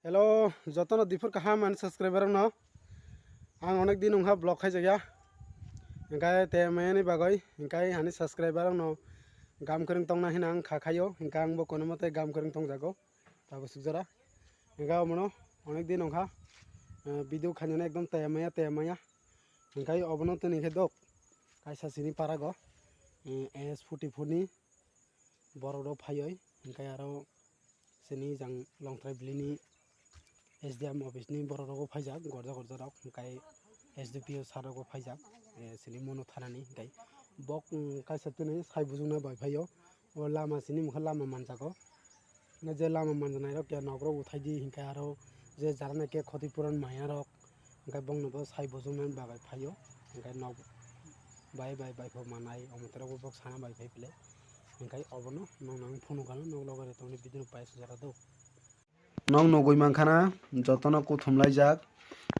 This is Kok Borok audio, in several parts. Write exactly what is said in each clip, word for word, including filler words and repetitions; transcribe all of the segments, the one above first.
Hello, jotono dipor kaham ani subscriber rokno. Ang onek din wngkha vlog khaijakya. Hingkai te mayani bagwi, hingkai ani subscriber rokno gam kwrwng tongna hina ang kha khaio, hingkai ang bo kono mate gam kwrwng tongjago. Tabo sukjora. Hingkai omono onek din wngkha, eh, video khainani ekdom taya maya, taya maya. Hingkai obono tini khe dok kaisa sini parago, eh, S forty four ni borok rok phaioi, hingkai aro sini jang Longtrai bilini S D M office ni borok rok phaijak, gorja gorja rok, hingkai S D P O sir rok phaijak, eh, sini mono thanani, hingkai bok, mm, kaisa tini sai bujukna bai phaio, o lama sini mokhe lama manjago, hingke je lama manjanai rok ya nok rok uthai di, hingke aro je jarana khe khoti puron maya rok, hingke bongno bo sai bujuknani bagwi phaio, hingke nok bai bai bai pho manai, omo tei rok bo sana bai phai phle, hingke obono nokno ang phunukgano nok loge rw tongni video no pai sujak do. Nok nugwi mankha na, jotono kuthum laijak,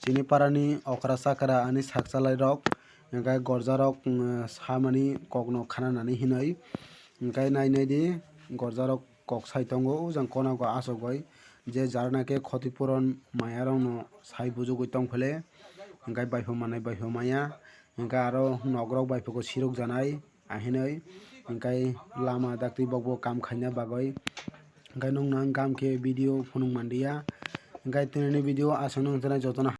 chini parani okra chakra ani sak chalai rok, hingke gorja rok, mm, samani kokno khananani hinwi, hingke nai nai di gorja rok kok sai tongo, o jang kona go asogoi je jarana khe khoti puron maya rokno sai bujugwi tong phele, hingke baipho manai baipho maya, hingke aro nok rok baiphugo siruk janai ahinwi, hingke lama daktwi bokbo kam khaina bagwi, hingke nokno ang kam khe video phunuk manliya, hingke tinini video aswk no wngkha jotono.